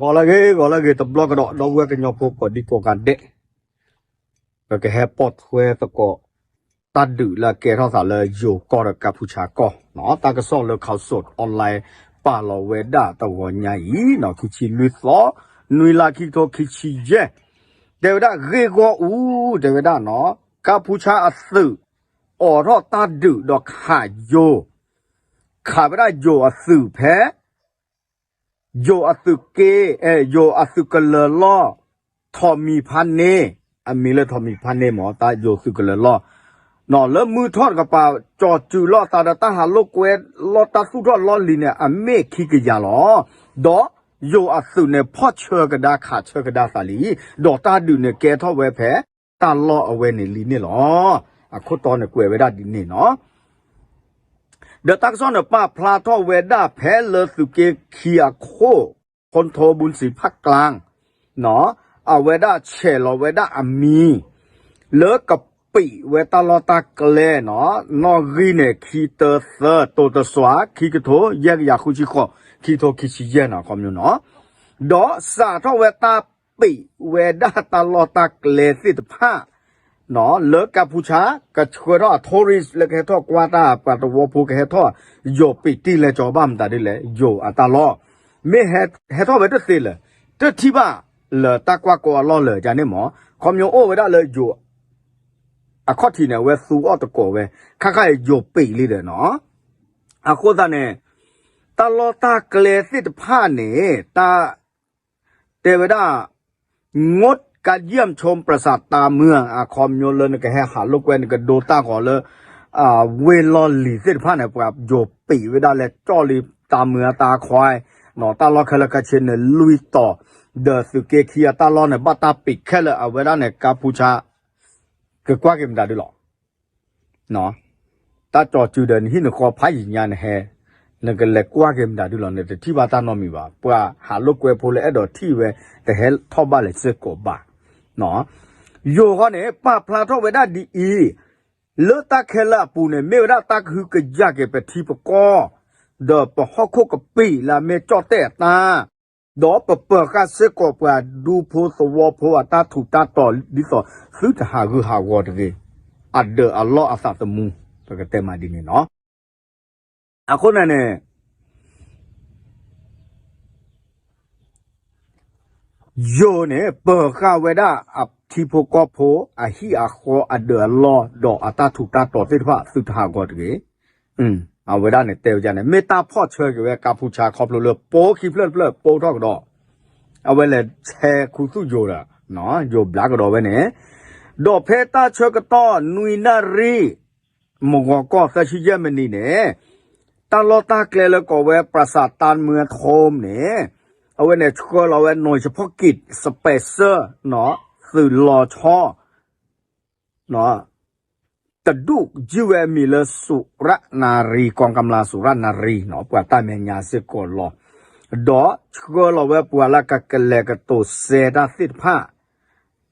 ဂီၤလၢအဂ့ၤ ဂီၤလၢအဂ့ၤ တဘျီကဒီး ဒီပုၢ်ဝဲၢ်ကညီဖိကိးဒံကိးဂၤဒဲး, ပကဟဲပိာ်ထွဲသကိး တၢ်ဒုးလၢအကဲထီၣ်သးလၢယိၤကီၢ်ဒီးကၢ်ဖူဆါကီၢ်နီၤ, တၢ်ကစီၣ်လၢ Khaosod Online ပာ်လီၤဝဲဒၣ်တဂီၤညါအံၤနီၤ, ခံဆံလွံၢ်သီ နွံလါ ခံကထိခံဆံယဲၢ်, တဲဝဲဒၣ်ဂ့ၢ်ဂီၢ်အူ, တဲဝဲဒၣ်နီၤ, ကၢ်ဖူဆါအသုး အိးထီၣ်တၢ်ဒုးဒီးခးယိၤ, ခးဝဲဒၣ်ယိၤအသုးဖဲ ယိၤအသုးက့, ယိၤအသုးကလၢၤလီၢ်, ထီးမံၤဖါန့ၣ်, အမံၤလၢထီးမံၤဖါန့ၣ်မ့ၢ် တၢ်ယိၤသုးကလၢၤလီၢ်, လၢမုၢ်ထီၣ်တကပၤ ကၠီၤစုၤလီၤသးဒီးတၢ်ဟးလိာ်ကွဲလီၢ် တၢ်သူၣ်ထီၣ်လီၢ်လံၤန့ၣ် အမ့ၢ်ခံကယၤလီၤ. ဒီးယိၤအသုးန့ၣ် ဖီၣ်ဆၢကဒါခးဆၢကဒါသးလံ, ဒီးတၢ်ဒုးန့ၣ်ကဲထီၣ်ဝဲဖဲ တၢ်လီၢ်အဝဲန့ၣ်လံန့ၣ်လီၤ. အခိၣ်တီန့ၣ်ကွဲးဝဲဒၣ်ဒ်န့ၣ်နီၤ. ဒီးတၢ်ကစီၣ်န့ၣ် ပာ်ဖျါထီၣ်ဝဲဒၣ်ဖဲလၢသုးက့ခံအခိၣ် ဖီၣ်ထိဘုစံဖၣ်ကျါ, အဝဲဒၣ်ဆဲးလီၤဝဲဒၣ်အမံၤ လၢကပံးဝဲတၢ်လီၢ်တၢ်ကျဲနီၤ, နီၣ်ဂံၢ်န့ၣ် ခံ တၢ သၢ တိၤတစွၤ ခံကထိ ယဲၢ်ကယၤဃုဆံဃိး ခံကထိခံဆံယဲၢ်နီၤ ခီပညီနီၤ, ဒီးစးထီၣ်ဝဲတၢ်ပံးဝဲဒၣ်တၢ်လီၢ်တၢ်ကျဲသ့ၣ်တဖၣ် လၢကၢ်ဖူဆါ ကဆှၢထီၣ်အ tourist လၢကဟဲထီၣ်ကွၢ်တၢ် ပှၤသဝီဖိကဟဲထီၣ် ယိၤပံးတံၢ်လဲၤကၠီၤဘၣ်မတၤဒ်လဲၣ် ယိၤအတၢ်လီၢ်, မ့ၢ်ဟဲထီၣ်ဝဲတသ့လၢၤ, တထံၣ်ဘၣ်လၢတၢ်ကွၢ်ကီအလီၢ်လၢၤ ကန့ၣ်မ့ၢ် ခီပညီအိၣ်ဝဲဒၣ်လၢယိၤ အခီၣ်ထံးန့ၣ် အဝဲသူအီၣ်တကိးဝဲ ခါခါအံၤယိၤပံးလံဒီးနီၤ, အဃိသတးန့ၣ် တၢ်လီၢ်တၢ်ကျဲသ့ၣ်တဖၣ်န့ၣ် တၢ် တဲဝဲဒၣ် งดการเยี่ยมชมปราสาทตาเมือง အခီပညီလၢနကဟဲဟးလိာ်ကွဲ နကဒိတၢ်ဂီၤလၢ ဝ့ၢ်လီၢ်လံၤသ့ၣ်တဖၣ်န့ၣ် ပှၤယိၤပံးဝဲဒၣ်လဲၤကၠီၣ်လံ တၢ်မုၢ်အတၢ်ခွါ တၢ်လီၢ်ခဲလၢာ်ခဲဆ့န့ၣ် လွံၢ်တီၤ ဒီးသုးက့ခံအတၢ်လီၢ်န့ၣ် ဘၣ်တၢ်ပံးခဲလၢာ် အဝဲဒၣ်န့ၣ် ကၢ်ဖူဆါ ကကွၢ်က့ၤမတၤဒ်လီၤ တၢ်ကၠီၤစုၤဒီးနဟံၣ်နဃီဖးယံာ်ညါနဟဲ နကလဲၤကွၢ်က့ၤမတၤဒ်လီၤန့ၣ် တထံၣ်ဘၣ်တၢ်နီတမံၤဘၣ်. ပှၤဟးလိာ်ကွဲဖိလၢအဲၣ်ဒိးထံၣ်ဝဲ တဟဲထီၣ်ဘၣ်လဲၤစ့ၢ်ကီးဘၣ်. ယိၤဃီန့ၣ် ပာ်ဖျါထီၣ်ဝဲဒၣ်ဒ်အံၤ, လၢတၢ်ခဲလၢာ်အပူၤန့ၣ် မ့ၢ်ဝဲဒၣ်တၢ်ကဟုကယာ်က့ၤပထံပကီၢ်, ဒီးပဟီၣ်ခိၣ်ကပံာ်လၢအမ့ၢ်ကၠီၣ်တဲၣ်အတၢ် ဒီးပပၢၤဃာ်စ့ၢ်ကီးပှၤဒူဖိသဝီဖိအတၢ်ထူးတၢ်တီၤ ဒ်သိးသုတဟးဂူာ်ဟးဂီၤတဂ့ၤ, အဒၢးအလီၢ်အသးသမူ, ပကတဲမးဒ်န့ၣ်လီၤ. အဃိန့ၣ်န့ၣ် ယိၤန့ၣ် ပၢၤဃာ်ဝဲဒၣ်အထံဖိကီၢ်ဖိ အဟံၣ်အဃီအဒၢးအလီၢ် ဒီးအတၢ်ထူးတၢ်တီၤသ့ၣ်တဖၣ် သုတဟးဂီၤတဂ့ၤ. အဝဲဒၣ်န့ၣ်တဲဝဲဒ်န့ၣ် မ့ၢ်တၢ်ဖီၣ်ဆၢက့ၤဝဲကၢ်ဖူဆါခီဖျိလၢ ပိခံဖျၢၣ်တဖျၢၣ်ပိထီၣ်ကဒီး, အဝဲလဲၤဆဲးခူသူၣ်ယိၤဒီး ယိၤဘျးကဒီးဝဲန့ၣ်, ဒီးဖဲတၢ်ဆၢကတီၢ်နွံနၣ်ရံၣ် မုၢ်ဂီၤကီၢ်သၢဆံယဲၢ်မံးနံးန့ၣ် တၢ်လီၢ်တၢ်ကျဲလၢကိးဝဲ ပရၢစးတၢ်မွဲထိၣ်န့ၣ် အဝဲန့ၣ်ဆှၢလီၤဝဲ နီၢ်ယဖီၣ်ကံး စပဲးစၢၣ် သုးလီၤဆီ တဒူၣ်ယုၢ်ဝဲအမံၤလၢ စူရၣ်နၣ်ရံၣ် ကီၢ်ကမျၢၢ်စူရၣ်နၣ်ရံၣ် ပှၤတၢ်မဲာ်ညါစ့ၢ်ကီးလီၤ. ဒီးဆှၢလီၤဝဲပှၤလၢကကလဲၤကတိၤစဲတၢ်သ့ၣ်တဖၣ် ဒ်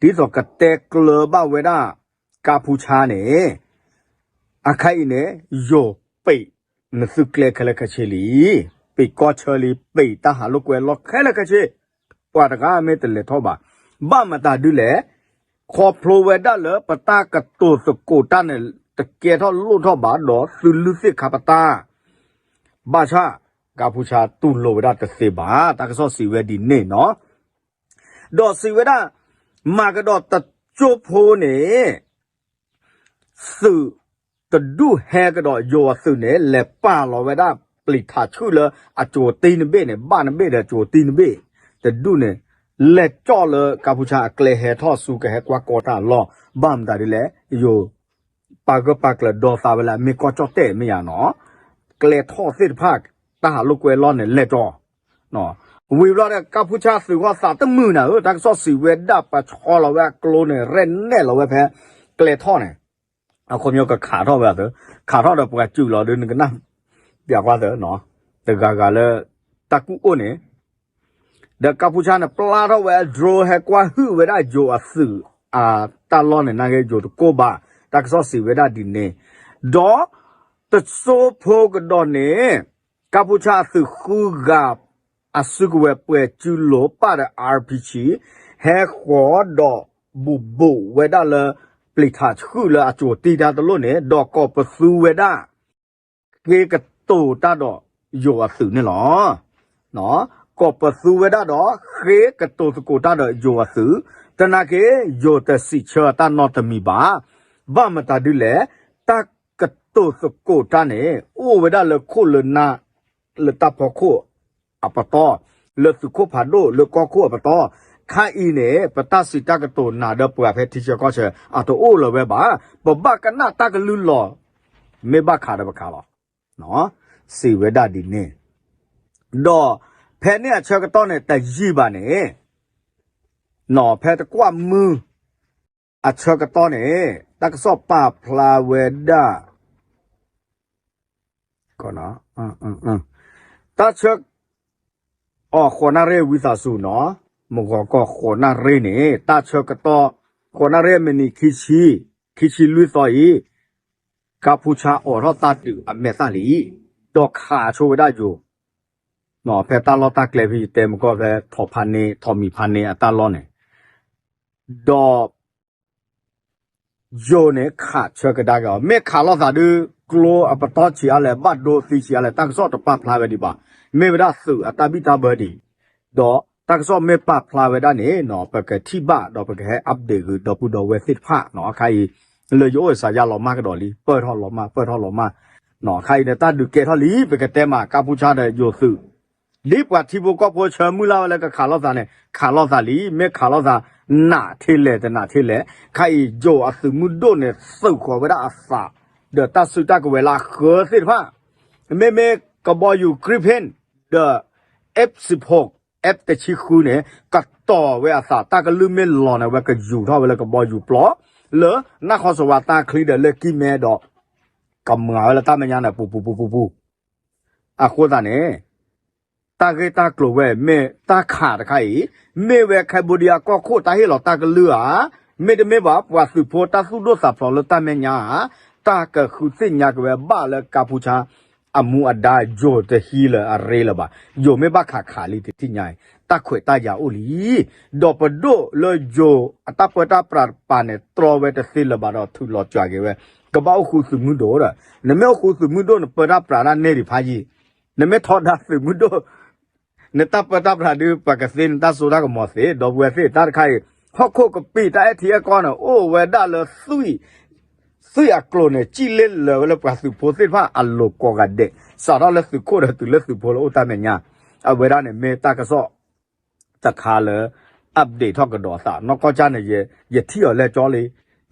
သိးကတဲကျၢၤဘၣ်ဝဲဒၣ် ကၢ်ဖူဆါန့ၣ် အခါအံၤန့ၣ် ယိၤပံး နသုကျဲခဲလၢာ်ခဲဆ့လံ, ပံးကီၢ်ဆၢလံ, ပံးတၢ်ဟးလိာ်ကွဲလီၢ်ခဲလၢာ်ခဲဆ့, ပှၤတဂၤမ့ၢ်တလဲၤထီၣ်ဘၣ်. ဘၣ်မတၤဒ်လဲၣ်, ခီဖျိဝဲဒၣ်လၢပတၢ်ကတိၤသကိးတၢ်န့ၣ် တကဲထီၣ်လိၣ်ထီၣ်ဘၣ်ဒီးသုလုၢ်သ့ၣ်ခါပတၢ် ဘၣ်ဆၣ် ကၢ်ဖူဆါတူၢ်လိာ်ဝဲဒၣ်တသ့ဘၣ်. တၢ်ကစီၣ်စံးဝဲဒ်န့ၣ်နီၤ. ဒီးစံးဝဲဒၣ် မၤကဒီးတကၠိဖိန့ၣ် သုးတဒူၣ်ဟဲကဒီးယိၤအသုးန့ၣ် လဲၤပာ်လီၤဝဲဒၣ်ပျံၤထးဆူၣ်လၢအကၠိၤတံၢ်နဘ့ၣ်န့ၣ် ဘၣ်နဘ့ၣ်ဒီးကၠိၤတံၢ်နဘ့ၣ် တဒူၣ်န့ၣ် လဲၤကၠီၣ်လၢကၢ်ဖူဆါအကျဲဟဲထီၣ်ဆူကဟဲကွၢ်ကီတၢ်အလီၢ် ဘၣ်မတၤဒ်လဲၣ် ယိၤ ပာ်ဂၢၢ်ပာ်ကျၢၤဒီသးဝဲလၢအမ့ၢ်ကီၢ်ကၠီၣ်တဲၣ်မ့ၢ်ယါနီၤ, ကျဲထီၣ်သ့ၣ်တဖၣ် တၢ်ဟးလိာ်ကွဲလီၢ်န့ၣ် လဲၤကၠီၣ် ဝံၤဘျီဒီး ကၢ်ဖူဆါသုးဂီၢ်သးတမုာ်နၤဧၢ, တၢ်ကစီၣ်စံးဝဲဒၣ်ပှၤဆီလီၤဝဲအကျိန့ၣ် ရဲၣ်နဲၣ်လီၤဝဲဖဲ ကျဲထီၣ်န့ၣ်, အခီပညီကခးထီၣ်ဝဲအသိး, ခးထီၣ်ဒီးပှၤစုာ်လီၤဒီး နကနၣ်ပျးကွၢ်သၢ, တဂၤဂၤလၢ တၢ်ကူၣ်အိၣ်န့ၣ် ဒီးကၢ်ဖူဆါန့ၣ် ပျၢ်ထီၣ်ဝဲအ drone ဟဲကွၢ်ဟုၣ်ဝဲဒၣ်ယိၤအသုး အတၢ်လီၢ်န့ၣ် နာ်က့ယိၤတကိၢ်ဘၣ်, တၢ်ကစီၣ်စံးဝဲဒၣ်ဒ်န့ၣ်, ဒီးတစိၢ်ဖိကဒီးန့ၣ် ကၢ်ဖူဆါအသုးဃုဂၤ အစုကဝဲၤပှဲၤစုလိၤပၣ်ဒီး RPG ဟဲဃီၤဒီး ဘူးဘူးဝဲဒၣ်လၢ ပျံၤထးဆှုၣ်လၢအကိၤတံၢ်တၢ်တလိၣ်န့ၣ် ဒီးကိးပသူဝဲဒၣ် ဃ့ကတိၤတၢ်ဒီးယိၤအသုးန့ၣ်လီၤ. ကိးပသူဝဲဒၣ်ဒီး ဃ့ကတိၤသကိးတၢ်ဒီးယိၤအသုး, သနာ်က့ ယိၤတစံးဆၢတၢ်နီတမံၤဘၣ်. ဘၣ်မတၤဒ်လဲၣ်, တၢ်ကတိၤသကိးတၢ်န့ၣ် အိၣ်ဝဲဒၣ်လၢခိၣ်လၢနၢ် လၢတၢ်ဖီခိၣ်အပတီၢ်, လၢသုးခိၣ်ဖးဒိၣ် လၢကီၢ်ခိၣ်အပတီၢ်, ခါအံၤန့ၣ် ပတၢ်စံးတၢ်ကတိၤနၤဒီးပှၤဖဲထံဆၢကီၢ်ဆၢ အတအိၣ်လၢၤဝဲဘၣ်. ပဘၣ်ကနၣ်တၢ်ကလုၢ်လီၤ မ့ၢ်ဘၣ်ခးဒီးပခးလီၤ. စံးဝဲဒၣ်ဒ်န့ၣ်, ဒီးဖဲန့ၣ်အဆၢကတီၢ်န့ၣ် တယံာ်ဘၣ်န့ၣ်, ဖဲတကွၢ်မုၢ်အဆၢကတီၢ်န့ၣ် တၢ်ကစီၣ်ပာ်ဖျါဝဲဒၣ် တၢ်ဆၢ အီၤ ဃိးနၣ်ရံၣ်ဝံသးစူၤနီၤ, မုၢ်ဂီၤကီၢ်ဃိးနၣ်ရံၣ်န့ၣ် တၢ်ဆၢကတီၢ် ဃိးနၣ်ရံၣ်မံးနံးခံဆံ, ခံဆံလွံၢ်သီအံၤ, ကါဖူဆါအိးထီၣ်တၢ်ဒုးအမဲာ်သၣ်လံ, ဒီးခးဆိဝဲဒၣ်ယိၤ, ဖဲတၢ်လီၢ်တၢ်ကျဲဖဲယတဲမကီၢ်ဖဲ ထိးဖးန့ၢ် ထိးမံၤဖးန့ၢ်အတၢ်လီၢ်န့ၣ်, ဒီး ယိၤန့ၣ်ခးဆၢကဒါက့ၤအီၤ, မ့ၢ်ခးလိာ်သးဒုး ကျိအပတီၢ်ဆံးအါလဲၣ်, ဘၣ်ဒိသံဆံးအါလဲၣ်, တၢ်ကစီၣ်တပာ်ဖျါဝဲဒံးဘၣ်. မ့ၢ်ဝဲဒၣ်သုးအတၢ်ဘံၣ်တၢ်ဘၢဒံး, ဒီးတၢ်ကစီၣ်မ့ၢ်ပာ်ဖျါဝဲဒၣ်န့ၣ် ပကထံၣ်ဘၣ်ဒီးပကဟဲ update ဂ့ၤ ဒီပုၢ်ဒီဝဲၢ်သ့ၣ်တဖၣ်နီၤ. အခါအံၤ လၢယအိၣ်စးယါလီၤမၢ်ကဒီးလံ, ပၢၢ်ထီၣ်လီၤမၢ် ပၢၢ်ထီၣ်လီၤမၢ်နီၤ. အခါအံၤန့ၣ် တၢ်ဒုးကဲထီၣ်လံ, ပကတဲမး ကါဖူဆါဒီးယိၤသုး ဒ်ပှၤထံဖိကီၢ်ဖိဆၢမုၢ်လၢ်ဝဲလၢကခးလိာ်သးန့ၣ် ခးလိာ်သးလံ, မ့ၢ်ခးလိာ်သး နးထဲလဲၣ်တနးထဲလဲၣ်, ခါအံၤယိၤအသုးမုၢ်ဒိၣ်န့ၣ် သုးဃီၤဝဲဒၣ်အသး ဒီးတၢ်စုတၢ်ကဝဲၤလၢအဃၢသ့ၣ်တဖၣ်, မ့မ့ၢ်ကဘီယူၤ Gripen ဒီး F စံးဖိး F တဆံဃုန့ၣ် ကတီၤဝဲအသး တၢ်ကလုၢ်မ့ၢ်လီၤန့ၣ် ဝဲကယူၤထီၣ်ဝဲလၢကဘီယူၤပျီ လၢနၢ်ခီစဝးတၢ်ချံဒီးလၢကံၢ်မဲဒီး ကမၤဝဲလၢတၢ်မဲာ်ညါန့ၣ် ပူၤပူၤပူၤပူၤပူၤ အဃိသတးန့ၣ် တၢ်ဂ့ၢ်တၢ်ကျိၤဝဲ မ့ၢ်တၢ်ခးတခါအံၤ မ့ၢ်ဝဲ Cambodia ကီၢ်ခိၣ်တၢ်ဟ့ၣ်လီၤတၢ်ကလုၢ်ဧါ, မ့တမ့ၢ်ဘၣ် ပှၤသုးဖိတၢ်သူၣ်ဒိၣ်သးဖျိးလၢတၢ်မဲာ်ညါဧါ, တၢ်ကဃုသ့ၣ်ညါက့ၤဝဲဘၣ်လၢကါပူၤဆါ အမူအဒါ ယိၤတဟံးလၢၤအရ့လၢၤဘၣ်. ယိၤမ့ၢ်ဘၣ်ခးခးလံတထံၣ်ညါအံၤ တၢ်ခွဲးတၢ်ယာ်အိၣ်လံ ဒီးပဒိၣ်လၢယိၤအတၢ်ပၢတၢ်ပြးတပၤန့ၣ် တြီဝဲတသ့လၢၤဘၣ်ဒီးထုးလီၤကွၢ်က့ၤဝဲ, ကဘၣ်အိၣ်ဃုသုးမုၢ်ဒိၣ်ဒီး နမ့ၢ်အိၣ်ဃုသုးမုၢ်ဒိၣ် နပၢတၢ်ပြးဒၣ်နဲၣ်ဒံးဖးယံာ်, နမ့ၢ်ထီဒါသုးမုၢ်ဒိၣ် နတၢ်ပၢတၢ်ပြးဒုး ပှၤကသ့နတၢ်စိတၢ်ကမီၤသ့, ဒီပုၢ်ဝဲၢ်သ့ၣ်တၢ်တခါအံၤ ဟီၣ်ခိၣ်ကပံာ်တၢ်အဲၣ်ထံအဲၣ်ကီၢ်န့ၣ် အိၣ်ဝဲဒၣ်လၢ သွံၣ်အကျိၤန့ၣ် ကံၣ်လ့လၢာ်ဝဲလၢပှၤသုးဖိသ့ၣ်တဖၣ်အလိၤကိးဂၤဒဲး, စးထီၣ်လၢသုးခိၣ်ဒီးတုၤလၢသုးဖိလၢအိၣ်တၢ်မဲာ်ညါ, အဝဲဒၣ်န့ၣ်မ့ၢ်တၢ်ကစီၣ်တခါလၢ update ထီၣ်ကဒီးအသး, နီၢ်ကီၢ်ကၢ်န့ၣ် ယထံၣ်အီၤလဲၣ်ကၠီလံ,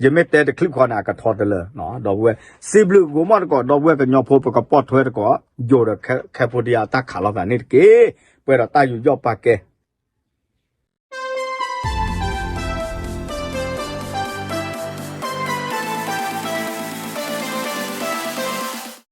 ယမ့ၢ်တဲတချုးခီန့ၣ် အကထီတလၢာ်, ဒီပုၢ်ဝဲၢ် စံးဘျုးဂိၤမီၣ်တကိး ဒီပုၢ်ဝဲၢ်ကညီဖိ ပကပိာ်ထွဲတကိး ယိၤဒီး Cambodia တၢ်ခးလိာ်သးန့ၣ်တက့ၢ်, ပှဲၤဒီးတၢ်ယူးယီၣ်ပာ်ကဲ